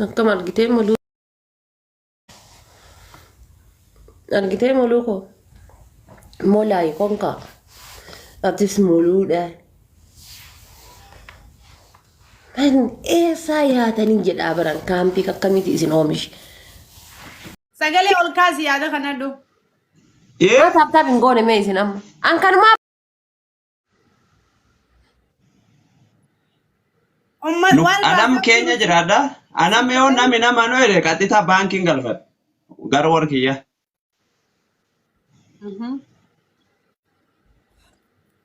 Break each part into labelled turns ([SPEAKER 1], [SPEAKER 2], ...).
[SPEAKER 1] Akkam argitee moluu argitee moluu koo molaayi konkaa atis moluudha. Man eessaa yaatanii jedhaa baran kaampii akkamiiti isin oomishi.
[SPEAKER 2] Sagalee ol kaasi yaada kana dhu.
[SPEAKER 3] Ee
[SPEAKER 1] Maa taap taap hin goone mee isin amma. An kanumaa
[SPEAKER 2] Umma
[SPEAKER 3] nu
[SPEAKER 2] waan
[SPEAKER 3] anam
[SPEAKER 2] raasaa
[SPEAKER 3] keenya
[SPEAKER 2] jiru.
[SPEAKER 3] jiraadha. Anam yoo nami nama nu ere qaxxitaa baankiin galfadha. Gara warra kiyya.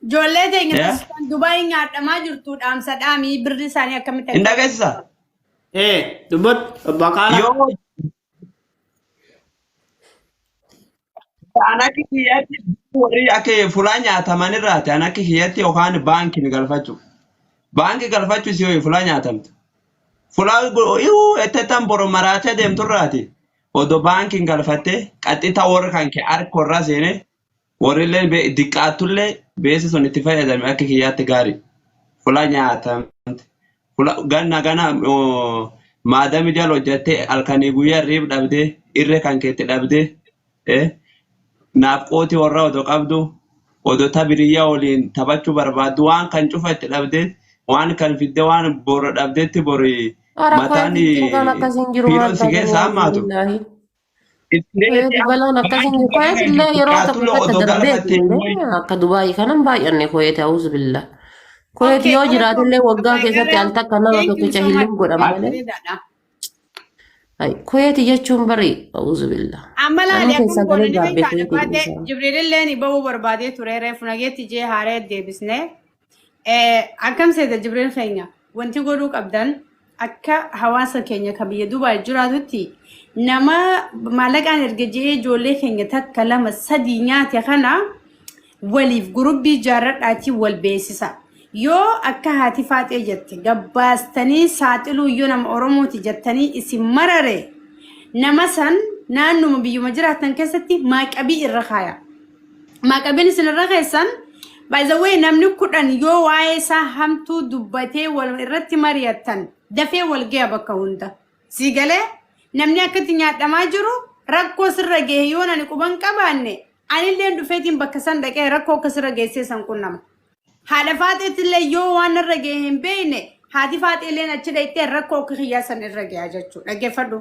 [SPEAKER 2] Ijoollee teenya
[SPEAKER 3] Eh?
[SPEAKER 2] kan Dubaay nyaadhamaa jirtu dhaamsa dhaamii birri isaanii akkamitti
[SPEAKER 3] Hin
[SPEAKER 2] akka
[SPEAKER 3] dhageessisa?
[SPEAKER 4] Ee, dubbadhu abbaa qaala.
[SPEAKER 3] Yoo an akka kiyyaatti warri akka fulaa nyaataman irraati an akka kiyyaatti yookaan baankiin galfachuu. Baankii galfachuu si ho'i fulaa nyaatamtu. Fulaa iuu ettettan boru maraatee deemturraati. Odoo baankiin galfattee qaxxita warra kan kee harka warraa seenee warrillee diqqaattullee beesi sun itti fayyadame akka kiyyaatti gaarii. Fulaa nyaatamte. Fula ganna gana maadami jala hojjattee halkanii guyyaa riib dhabdee irree kan keetti dhabdee naaf qootii warra odoo qabdu odoo tabiriyyaa waliin taphachuu barbaaddu waan kan cufa itti dhabdee waan kan fidde waan bor dhabdeetti bori
[SPEAKER 1] Ara
[SPEAKER 3] mataan
[SPEAKER 1] koyeetiin cinqaan akkasiin jiru maal
[SPEAKER 3] fiiloon si
[SPEAKER 1] taatanii
[SPEAKER 3] keessa hammaatu.
[SPEAKER 1] alhamdulillaahi.
[SPEAKER 3] Istireetii
[SPEAKER 1] Koyeeti balaan akkasiin jiru. Koyeeti illee yeroo tokko
[SPEAKER 3] diqqaatullee
[SPEAKER 1] takka
[SPEAKER 3] odoo
[SPEAKER 1] darbeeti
[SPEAKER 3] galfattee
[SPEAKER 1] malee akka Dubaayii kanan baay'anne koyeeti auzu billah. Koyeeti
[SPEAKER 2] Okay,
[SPEAKER 1] yoo jiraate
[SPEAKER 2] galatoom
[SPEAKER 1] illee waggaa
[SPEAKER 2] abbaa
[SPEAKER 1] keessatti
[SPEAKER 2] garee
[SPEAKER 1] al takka nama
[SPEAKER 2] thank you
[SPEAKER 1] tokkicha
[SPEAKER 2] so much
[SPEAKER 1] hillim godhan
[SPEAKER 2] baay'ee
[SPEAKER 1] malee.
[SPEAKER 2] bareedaadha.
[SPEAKER 1] Ay, Koyeeti jechuun bari auzu billah.
[SPEAKER 2] Amma
[SPEAKER 1] Anuu
[SPEAKER 2] laali akkam
[SPEAKER 1] keessaa
[SPEAKER 2] goone
[SPEAKER 1] galee
[SPEAKER 2] ni
[SPEAKER 1] gaabbe
[SPEAKER 2] beektaa
[SPEAKER 1] koyeetiin
[SPEAKER 2] dhabaate
[SPEAKER 1] isaa.
[SPEAKER 2] Jibriilillee bahuu barbaadee ture reefu nageetti jee haaree deebisne. Akkam seeta Jibriil keenya wanti godhuu qabdan akka hawaasa keenya kan biyya Dubaay jiraatutti nama maallaqaan erga jee ijoollee keenya takka lama sadii nyaate kana waliif gurubbii ijaarradhaatii wal beeksisa. Yoo akka haati faaxee jette gabbaastanii saaxiluu yoo nama Oromooti jettanii isin marare nama san naannuma biyyuma jiraattan keessatti maaqabii irra kaaya. Maaqabiin isin irra keessan by the way namni 10 yoo waa'ee isaa hamtuu dubbatee wal irratti mari'attan dafee wal gaya bakka hunda. Sii galee namni akkatti nyaadhamaa jiru rakkoo sirra gahe yoo ani quban qabaanne anilleen dhufeetiin bakka san dhaqee rakkoo akka sirra geessee san qunnama. Haadha faaxeetillee yoo waan narra gahe hin beekne haati faaxeelleen achi dhaqxee rakkoo akka kiyyaa san irra gaha jechuudha. Dhaggeeffadhu.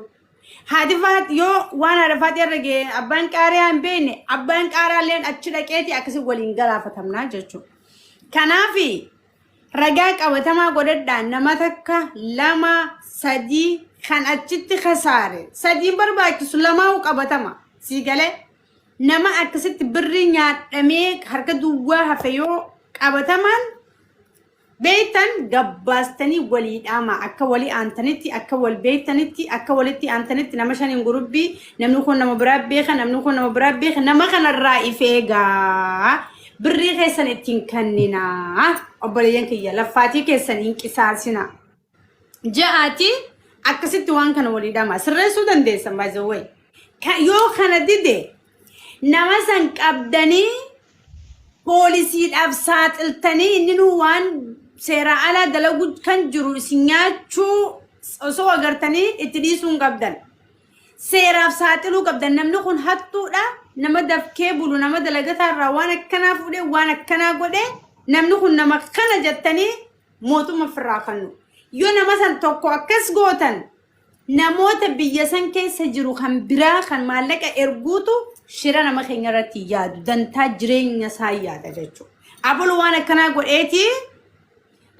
[SPEAKER 2] Haati faaxee yoo waan haadha faaxee irra gahe abbaan qaariyaa hin beekne abbaan qaaraalleen achi dhaqeeti akkasii waliin galaafatamnaa jechuudha. Kanaafi ragaa qabatamaa godhadhaa nama takka lama sadii kan achitti kasaare sadiin barbaachisu lamaa'u qabatama sii galee nama akkasitti birrii nyaadhamee harka duwwaa hafe yoo qabatamaan beektan gabbaastanii walii dhaama akka walii aantanitti akka wal beektanitti akka walitti aantanitti nama shaniin gurubbii namni kun nama biraa beeka namni kun nama biraa beeka nama kanarraa if eegaa birrii keessan ittiin kenninaa obboleeyyan kiyya laffaatii keessan hin qisaasinaa ja'aati akkasitti waan kana walii dhama sirreessuu dandeessan by the way yoo kana dide nama san qabdanii poolisiidhaaf saaxiltanii inni nu waan seeraa alaa dalagu kan jiru isin nyaachuu osoo agartanii itti dhiisuu hin qabdan. Seeraaf saaxiluu qabdan namni kun hattuudha nama dafkee bulu nama dalagataa irraa waan akkanaa fuudhee waan akkanaa godhee namni kun nama kana jettanii mootumma ofirraa kannu. Yoo nama san tokko akkas gootan namoota biyya san keessa jiru kan biraa kan maallaqa erguutu shira nama keenya irratti yaadu dantaa jireenya isaa yaada jechuudha. Abulu waan akkanaa godheeti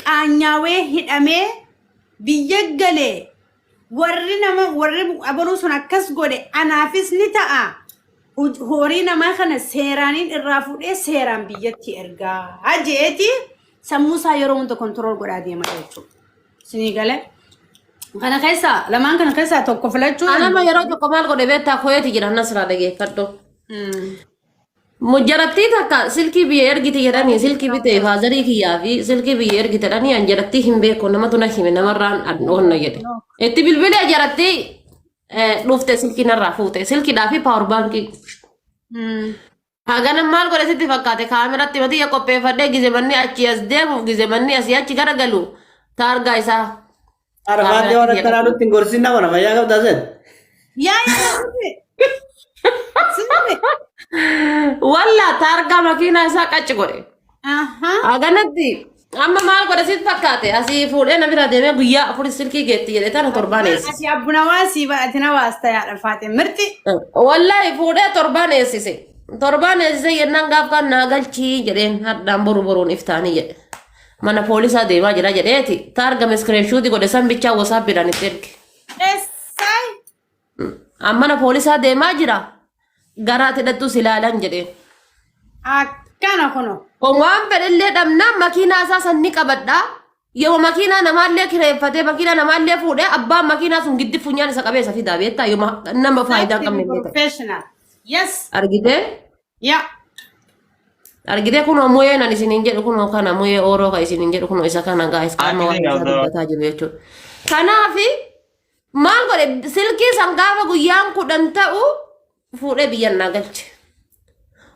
[SPEAKER 2] qaanyaawee hidhamee biyya galee warri nama warri abaluu sun akkas godhe anaafis ni ta'a. Horii namaa kana seeraaniin irraa fuudhee seeraan biyyatti ergaa je'eeti sammuu isaa yeroo hunda kontirool godhaa deema jechuudha. Isinii galee. Kana keessaa lamaan kana keessaa tokko filachuu
[SPEAKER 1] Anama yeroo tokko maal godhe beektaa koyeeti jira nasraa dhageeffadhu. Jarattii takka silkii biyya ergiti jedhanii silkii bitee faazarii kiyyaa fi silkii biyya ergite jedhanii an jarattii hin beeku namatu na hime namarraan onna jedhe. Itti bilbilee jarattii dhufte silkii narraa fuute silkiidhaa fi paawar baankii. Hagana maal godhe sitti fakkaate kaameratti matiyya qopheeffadhee gize manni achi as deemuuf gize manni asii achi garagalu taargaa isaa.
[SPEAKER 4] Arfaatti waan akkanaa nutti hin gorsin nama na fayyaa qabdaa sen.
[SPEAKER 2] Yaa yaa sirri. Sirri.
[SPEAKER 1] Walla taargaa makiinaa isaa qacci godhe.
[SPEAKER 2] Ahaa.
[SPEAKER 1] Haganatti amma maal godhe sitti fakkaate asii fuudhee na bira deemee guyyaa afur silkii geetti jedhe tana torbaan eessise.
[SPEAKER 2] Ati abbuna waasii ati na waasta yaadha faate mirti.
[SPEAKER 1] Wallahi fuudhee torbaan eessise. Torbaan eessise jennaan gaaf kan naa galchii jedheen hadhaan boru boruun iftaanii jedhe. Mana poolisaa deemaa jira jedheeti taargame iskiriinshuutii godhe san bichaa wasaappiidhaan itti erge.
[SPEAKER 2] Eessaay.
[SPEAKER 1] An mana poolisaa deemaa jira garaati hidhattus ilaalan jedheen.
[SPEAKER 2] Akkana kuno.
[SPEAKER 1] Waan fedhellee dhabnaan makiinaa isaa san ni qabadha. Yoo makiinaa namaallee kireeffatee makiinaa namaallee fuudhee abbaan makiinaa sun giddi funyaan isa qabee isa fidaa beektaa yoo nama faayidaa hin qabne illee ta'e.
[SPEAKER 2] Professional. Yes.
[SPEAKER 1] Argitee?
[SPEAKER 2] Yeah.
[SPEAKER 1] Argitee kunoo muyeen ani isiniin jedhu kunoo kana muyee ooroo kan isiniin jedhu kunoo isa kana gaa'is qaama waan isaa dubbataa jiru jechuudha. Kanaafi maal godhe silkii san gaafa guyyaan 10 ta'u fuudhee biyyan naa galche.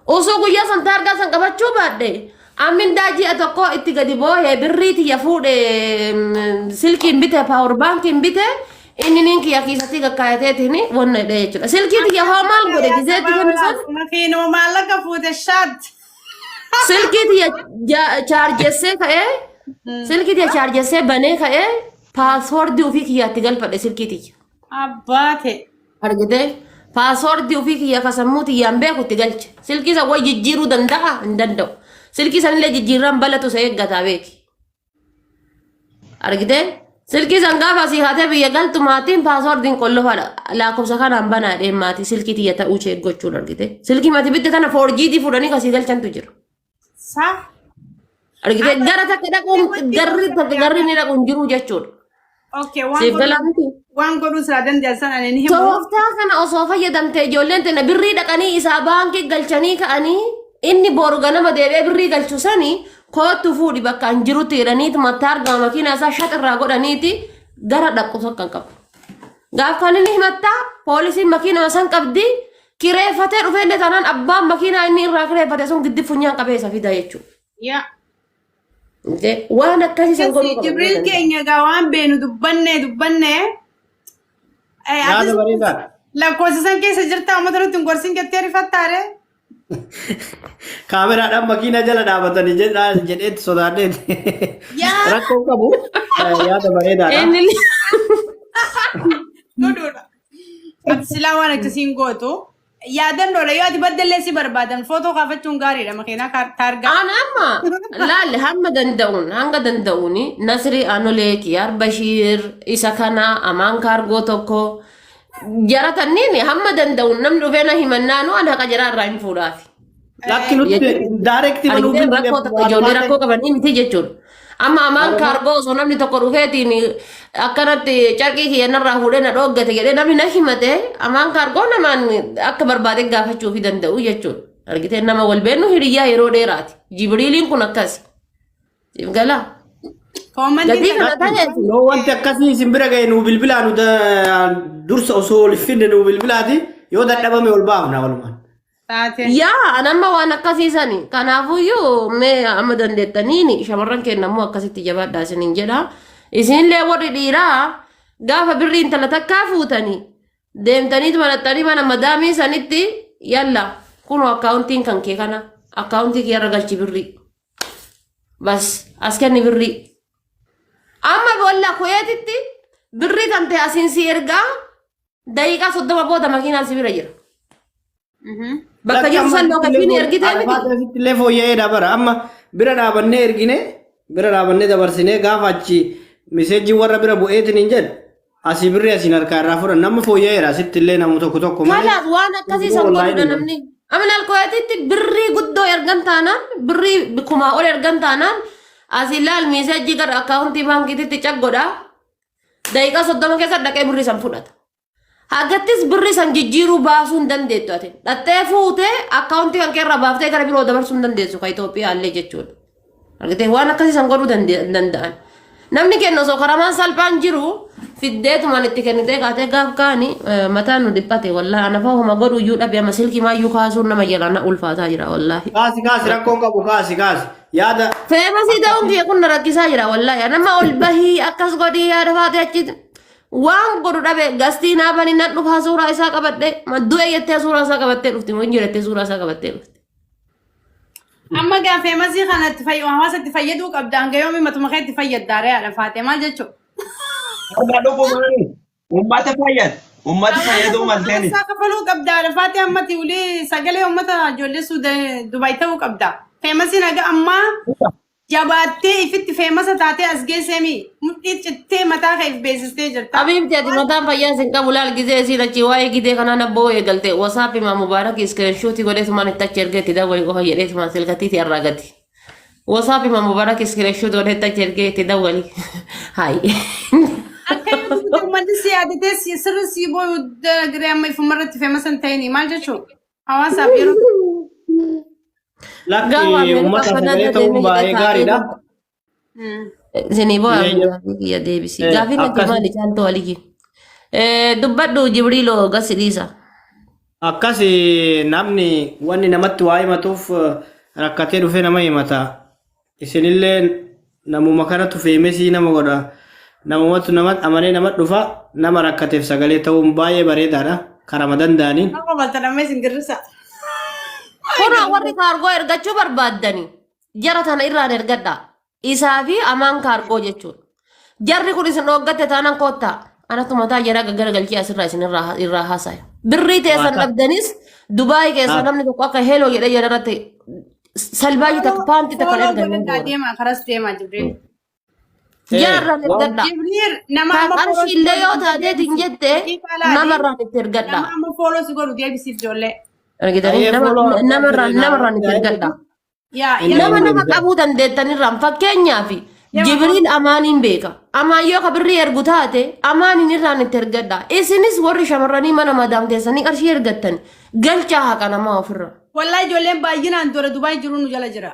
[SPEAKER 1] Osoo guyyaa san taargaa san qabachuu baadhe ammindaa ji'a tokko itti gadi boohee birrii tiyya fuudhe silkiin bite paawur baankiin bite inni niin kiyya kiisatti gakkaayateetiin wanna hidhee jechuudha. Silkii tiyya hoo maal godhe gizeetti kennu san
[SPEAKER 2] Makiinoo maallaqa fuute shaat.
[SPEAKER 1] Silkii tiyya chaarjessee ka'ee silkii tiyya chaarjessee banee ka'ee paaswoordii ofii kiyyaatti galfadhe silkii tiyya.
[SPEAKER 2] Abbaate.
[SPEAKER 1] Argitee paaswoordii ofii kiyya ka sammuu tiyyaan beeku itti galche. Silkii san way jijjiiruu danda'a hin danda'u. Silkii sanillee jijjiirraan balatu isa eeggataa beeki. Argitee silkii san gaafa asii haatee biyya galtu maatiin paaswoordiin qollofaadha. Lakkoofsa kanaan banaa jedheen maatii silkii tiyya ta'uu ishee gochuun argitee. Silkii maatii bitte tana foorjiitii fuudhanii kasii galchantu jira.
[SPEAKER 2] Sa.
[SPEAKER 1] Argitee gara takka dhaquun garri takka garri inni dhaquun jiru jechuudha.
[SPEAKER 2] Okay, waan
[SPEAKER 1] Siif
[SPEAKER 2] godhuu
[SPEAKER 1] galaa miti.
[SPEAKER 2] waan godhuu silaa dandeessan san ani ni himu.
[SPEAKER 1] Tooftaa kana osoo fayyadamte ijoolleen tana birrii dhaqanii isaa baankii galchanii ka'anii inni boru ganama deebi'ee birrii galchu sani koottu fuudhi bakka an jirutti jedhaniiti mataa argama makiinaa isaa shax irraa godhaniiti gara dhaqu tokko hin qabu. Gaaf kan inni himattaa poolisiin makiinaa san qabdi kireeffatee dhufee illee taanaan abbaan makiinaa inni irraa kireeffate sun giddi funyaan qabee isa fida jechuudha.
[SPEAKER 2] Yaa.
[SPEAKER 1] Waan akkasii san godhuu qaban.
[SPEAKER 2] Jibriil keenya egaa waan beenu dubbanne dubbanne.
[SPEAKER 4] Yaada
[SPEAKER 2] Atis
[SPEAKER 4] bareedaadha.
[SPEAKER 2] lakkoofsa san keessa jirta uummata nutti hin gorsin jettee rifattaare.
[SPEAKER 4] Kaameraadhaan makiina jala dhaabatanii jedhaa jedheetti sodaadheeti.
[SPEAKER 2] Yaa
[SPEAKER 4] Rakkoo qabu yaada bareedaadha.
[SPEAKER 1] Inni
[SPEAKER 2] godhuudha. Ati silaa waan akkasiin gootu. Yaadannoodha yoo ati baddellee si barbaadan footoo kaafachuun gaariidha makiinaa taargaa.
[SPEAKER 1] An amma laalle hamma danda'uun hanga danda'uun Nasrii Anolee Kiyaar Bashiir isa kana amaan kaargoo tokko jara tanniin hamma danda'uun namni dhufee na himannaanu an haqa jaraa irraa hin fuudhaafi.
[SPEAKER 4] Lakki nutti daayirektii manuu
[SPEAKER 1] Argitee rakkoo tokko ijoollee rakkoo qabanii miti jechuudha. Amma amaan kaargoo osoo namni tokko dhufeetiin akkanatti carqii kiyya narraa fuudhee na dhooggate jedhee namni na himate amaan kaargoo namaan akka barbaade gaafachuu fi danda'u jechuudha. Argitee nama wal beennu hiriyyaa yeroo dheeraati. Jibriiliin kun akkasi. Siif galaa.
[SPEAKER 2] Koomantiin
[SPEAKER 1] Gatii kana ta'eef
[SPEAKER 4] Yoo wanti akkasii isin bira ga'e nuu bilbilaa nu dursa osoo ol finne nuu bilbilaati yoo dadhabame ol baafna walumaan.
[SPEAKER 2] Taate.
[SPEAKER 1] Yaa an amma waan akkasiisani kanaafuyyuu mee amma dandeettaniini shamarran keenya immoo akkasitti jabaadhaa isiniin jedha isinillee warri dhiiraa gaafa birrii intala takkaa fuutanii deemtaniitu manaxxanii mana madaamii sanitti yalla kunoo akkaawuntiin kan kee kana akkaawuntii kee irra galchi birrii bas as kenni birrii amma bolla kuweetitti birrii kan ta'e asiin si ergaa daqiiqaa 30 booda makiinaan si bira jira. Bakka jiru san lookashiin ergitee miti.
[SPEAKER 4] Asitti illee fooyya'ee dabara. Amma bira dhaabannee ergine bira dhaabannee dabarsinee gaafa achi miseejjiin warra bira bu'eetiin hin jedhu asii birri asiin harkaa irraa fudhan nama fooyya'eera asitti illee namu tokko tokko malee.
[SPEAKER 1] Kanaaf waan akkasii san godhudha namni. Amina alkooyatitti birrii guddoo ergan taanaan birrii kumaa ol ergan taanaan asii laal miseejjii gara akkaawuntii baankiititti cag godha. Daqiiqaa 30 keessa dhaqee birrii san fudhata. Hagattis birrii san jijjiiruu baasuu hin dandeettu ati. Dhattee fuutee akkaawuntii kan keerraa baaftee gara biroo dabarsuu hin dandeessu kan Itoophiyaa illee jechuudha. Argitee waan akkasii san godhuu danda'an. Namni keenya osoo karamaan salphaan jiru Fiddeetumaan itti kennitee kaatee gaaf kaani mataan nu dhiphate wallaahi ana fa'aa homa godhu iyyuu dhabe amma silkii maayyuu kaasuun nama jalaa na ulfaataa jira wallaahi.
[SPEAKER 4] Kaasi kaasi rakkoon qabu kaasi kaasi. Yaada
[SPEAKER 1] Feemasii ta'uun kiyya kun na rakkisaa jira wallaahi nama ol bahii akkas godhii yaada faatee achi waan godhu dhabe gastii naa bani nan dhufaa suuraa isaa qabadhe du'e jettee suuraa isaa qabattee dhufti moo hin jettee suuraa isaa qabattee dhufti.
[SPEAKER 2] Amma gaa feemasii kana itti hawaasa itti fayyaduu qabda. Hanga yoomii matuma kee itti fayyaddaa re'aadha faatee maal jechuudha?
[SPEAKER 3] Har'a dhugumaani uummata fayyada. Uummata fayyaduu malteeni.
[SPEAKER 2] Aarsaa kafaluu qabda. Faatee ammati ulee sagalee uummata ijoollee Suudan Dubaay ta'uu qabda. Feemasiin haga ammaa jabaattee ifitti feemasa taatee as geesseemi mudhii cittee mataa kee if beeksistee jirta.
[SPEAKER 1] Habiibti ati mataan fayyaa sin qabu laal gizee isiin achi waa'ee gidee kanaa nabboo eegalte wasaapi maa mubaarak iskirinshuutii godheetumaan itti achi ergee itti dawwali qofa jedheetumaan silkattiiti irraa gati. Wasaapi maa mubaarak iskirinshuutii godhee itti achi ergee itti dawwali. Hayi.
[SPEAKER 2] Akka yoo dubbate uummanni si yaadatee si sirri si booyu giree amma ifuma irratti feemasa hin ta'ini maal jechuudha? Hawaasaaf yeroo
[SPEAKER 4] Lakki
[SPEAKER 1] Gaafa Ameerikaa
[SPEAKER 4] uummata
[SPEAKER 1] kana
[SPEAKER 4] sagalee
[SPEAKER 1] irra
[SPEAKER 4] ta'uun
[SPEAKER 1] deemee
[SPEAKER 4] baay'ee
[SPEAKER 1] hidhataa
[SPEAKER 4] gaariidha.
[SPEAKER 1] Isinii boo
[SPEAKER 4] Jireenya
[SPEAKER 1] gaafii kiyya deebisi. Gaafii natti
[SPEAKER 4] akkas
[SPEAKER 1] maali caaltuu aliyyi? Dubbadhu Jibriiloo gasi dhiisa.
[SPEAKER 4] Akkas namni wanni namatti waa himatuuf rakkatee dhufee nama himata. Isinillee namuma kanatu feemesii nama godha. Namumatu nama amanee nama dhufa nama rakkateef sagalee ta'uun baay'ee bareedaadha. Karama danda'aniin.
[SPEAKER 2] Nama balta namni isin girrisa.
[SPEAKER 1] Kunoo warri kaargoo ergachuu barbaaddani jara tana irraan ergadha. Isaa fi amaan kaargoo jechuudha. Jarri kun isin dhooggatte taanaan koottaa. Anatu mataa jaraa gaggaragalchee asirraa isin irraa haasaya. Birrii teessan dhabdanis Dubaay keessaa namni tokko akka heloo jedhee jara irratti salbaayii takka paantii takka
[SPEAKER 2] Fooloo
[SPEAKER 1] ergan hin
[SPEAKER 2] godhadhaa
[SPEAKER 1] goona.
[SPEAKER 2] deemaa karas deemaa Jibriil.
[SPEAKER 1] Jara irraan ergadha.
[SPEAKER 2] Jibriil nama
[SPEAKER 1] Kan
[SPEAKER 2] amma fooloo
[SPEAKER 1] qarshii
[SPEAKER 2] si
[SPEAKER 1] illee
[SPEAKER 2] godhu
[SPEAKER 1] yoo taateetiin jette
[SPEAKER 2] daqiiqaa laali.
[SPEAKER 1] nama irraan itti ergadha.
[SPEAKER 2] Nama amma fooloo si godhu deebisiif ijoollee.
[SPEAKER 1] Argitanii
[SPEAKER 4] Ayyee
[SPEAKER 1] nama
[SPEAKER 4] fooloo
[SPEAKER 1] nama irraan nama irraan itti ergadha.
[SPEAKER 2] Yaa
[SPEAKER 4] Inni
[SPEAKER 1] Nama
[SPEAKER 4] nama
[SPEAKER 1] nama qabuu dandeettanirraan fakkeenyaaf Jibriil amaaniin beeka. Amaan yoo ka birrii ergu taate amaaniin irraan itti ergadha. Isinis warri shamarranii mana madaam teessanii qarshii ergattan galchaa haqa namaa ofirra.
[SPEAKER 2] Wallahi ijoolleen baay'inaan dura Dubaay jiru nu jala jira.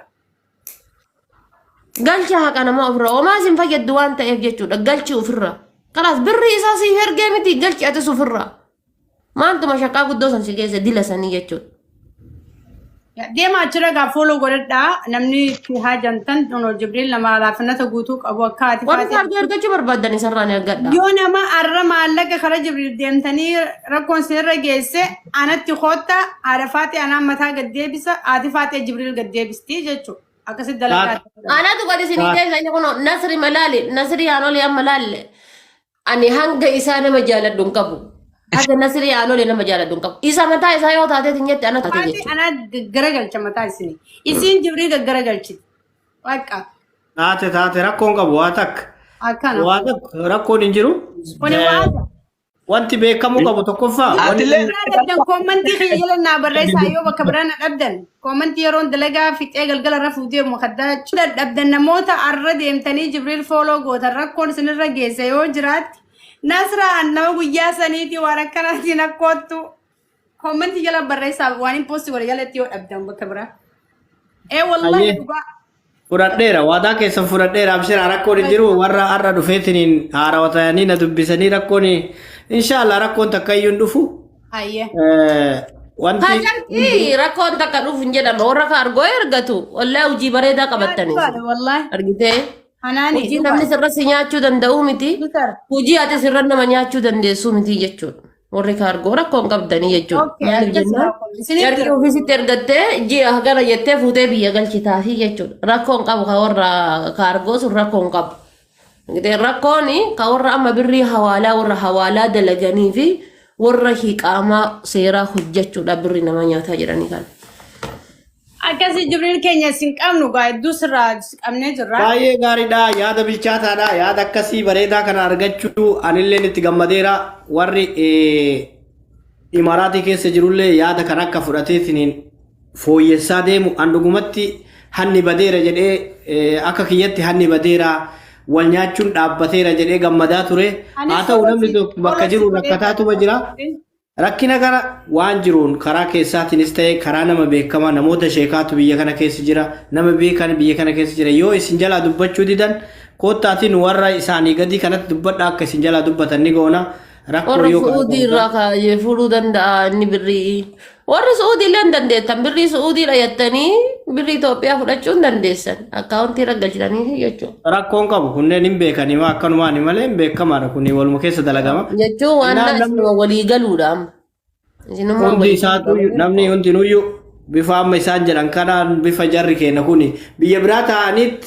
[SPEAKER 1] Galchaa haqa namaa ofirra. Homaa isin fayyaddu waan ta'eef jechuudha. Galchi ofirra. Kalaas birrii isaa siif ergee miti galchi atis ofirra. Maaltu mashaqaa guddoo san si geesse dila sanii jechuudha.
[SPEAKER 2] Deema achirra gaa fooloo godhadhaa namni itti haajantan Onoo Jibriil nama laafinnata guutuu qabu akka ati
[SPEAKER 1] Warri
[SPEAKER 2] faate.
[SPEAKER 1] kaardii argachuu barbaaddan isarraan ergadha.
[SPEAKER 2] Yoo nama arra maallaqa kara Jibriil deemtanii rakkoon isinirra geesse anatti kootta haadha faatee anaan mataa gad deebisa haati faatee Jibriil gad deebisti jechuudha. Akkasitti dalagaa.
[SPEAKER 1] Anatu gadi isinii deebisa inni kun Nasri malaali Nasri yaanolii amma laalle. Ani hanga isaa nama jaaladhu hin qabu. Haga Nasrii Aanolee nama jaaladhu hin qabu. Isa mataa isaa yoo taatee hin jette ana taate
[SPEAKER 2] Faatee
[SPEAKER 1] jechuudha.
[SPEAKER 2] anaa gaggaragalcha mataa isinii. Isiin Jibriil gaggaragalchiti. Waaqa
[SPEAKER 4] Taate taate rakkoon qabu waa takka.
[SPEAKER 2] akkana.
[SPEAKER 4] Waa takka rakkoon hin jiru.
[SPEAKER 2] Kuni waaqa.
[SPEAKER 4] Wanti beekamuu qabu tokkoffaa wanni
[SPEAKER 3] Atillee
[SPEAKER 2] Biraa dhabdan koommantii kiyya jala naa barreessaa yoo bakka biraa na dhabdan koommantii yeroon dalagaa fixee galgala rafuu deemu kaddaa dadhabdan namoota arra deemtanii Jibriil fooloo gootan rakkoon isinirra geesse yoo jiraatti Nasraan nama guyyaa saniitii waan akkanaatiin akkoottu koommantii jala barreessaa waan hin poosti godhe jalatti yoo dhabdan bakka biraa. Ee wallahi
[SPEAKER 4] Ayyee.
[SPEAKER 2] dhugaa.
[SPEAKER 4] Fudhadheera waadaa keessan fudhadheera abshira rakkoon hin jiru warra har'a dhufeetiniin haarawa ta'anii na dubbisanii rakkoon inshaallah rakkoon takka iyyuu hin dhufu.
[SPEAKER 2] Ayyee.
[SPEAKER 4] Wanti
[SPEAKER 1] Kacarqii rakkoon takka dhufu hin jedhama warra kaargoo ergatu wallahi hojii bareedaa qabattanii.
[SPEAKER 2] Dhugaadha wallahi.
[SPEAKER 1] Argitee
[SPEAKER 2] Hanaani
[SPEAKER 1] hojii namni sirra si nyaachuu danda'u miti.
[SPEAKER 2] Dutar.
[SPEAKER 1] Hojii ati sirra nama nyaachuu dandeessu miti jechuudha. Warri kaargoo rakkoo hin qabdanii jechuudha.
[SPEAKER 2] Okay,
[SPEAKER 1] Maaliif
[SPEAKER 2] akkas
[SPEAKER 1] jennaan
[SPEAKER 2] rakkoo. Isiniif
[SPEAKER 1] carqii
[SPEAKER 2] jira.
[SPEAKER 1] ofiisitti ergattee ji'a hagana jettee fuutee biyya galchitaafii jechuudha. Rakkoo hin qabu ka warra kaargoo sun rakkoo hin qabu. Argitee rakkoon ka warra amma birrii hawaalaa warra hawaalaa dalaganii fi warra hiqaamaa seeraa hojjechuudha birrii nama nyaataa jedhanii kana.
[SPEAKER 2] Akkasii Jibriil keenya isin qabnu gaa hedduu sirraa qabnee jirra.
[SPEAKER 4] Baay'ee gaariidha yaada bilchaataadha yaada akkasii bareedaa kana argachuu anilleen itti gammadeera warri imaraatii keessa jirullee yaada kan akka fudhateetiniin fooyyessaa deemu an dhugumatti hanni badeera jedhee akka kiyyatti hanni badeera wal nyaachuun dhaabbateera jedhee gammadaa ture haa ta'u namni tokko bakka jiru rakkataatuma jira. Rakkina kana waan jiruun karaa keessaatiinis ta'e karaa nama beekamaa namoota sheekaatu biyya kana keessa jira nama beekan biyya kana keessa jira yoo isin jalaa dubbachuu didan Koottaatiin warra isaanii gadii kanatti dubbadha, akka isin jalaa dubbatan ni goona. Rakkoo
[SPEAKER 1] Warra
[SPEAKER 4] yoo
[SPEAKER 1] Su'uudii irraa kaayee fuudhuu danda'a inni birrii. Warri Su'uudii illee hin dandeettan, birrii Su'uudii dhayattanii birrii Itoophiyaa fudhachuu hin dandeessan. Akkaawuntii irra galchitanii jechuudha.
[SPEAKER 4] Rakkoon qabu kunneen hin beekanii maa akkanumaani malee hin beekamaadha, kuni waluma keessa dalagama.
[SPEAKER 1] Jechuun waan
[SPEAKER 4] Innaan namni
[SPEAKER 1] isinuma walii galuudha amma. Isinuma
[SPEAKER 4] hundi
[SPEAKER 1] walii
[SPEAKER 4] isaatu
[SPEAKER 1] galuudha.
[SPEAKER 4] Namni hundinuyyuu bifa amma isaan jedhan kanaan bifa jarri keenya kuni biyya biraa ta'aniit.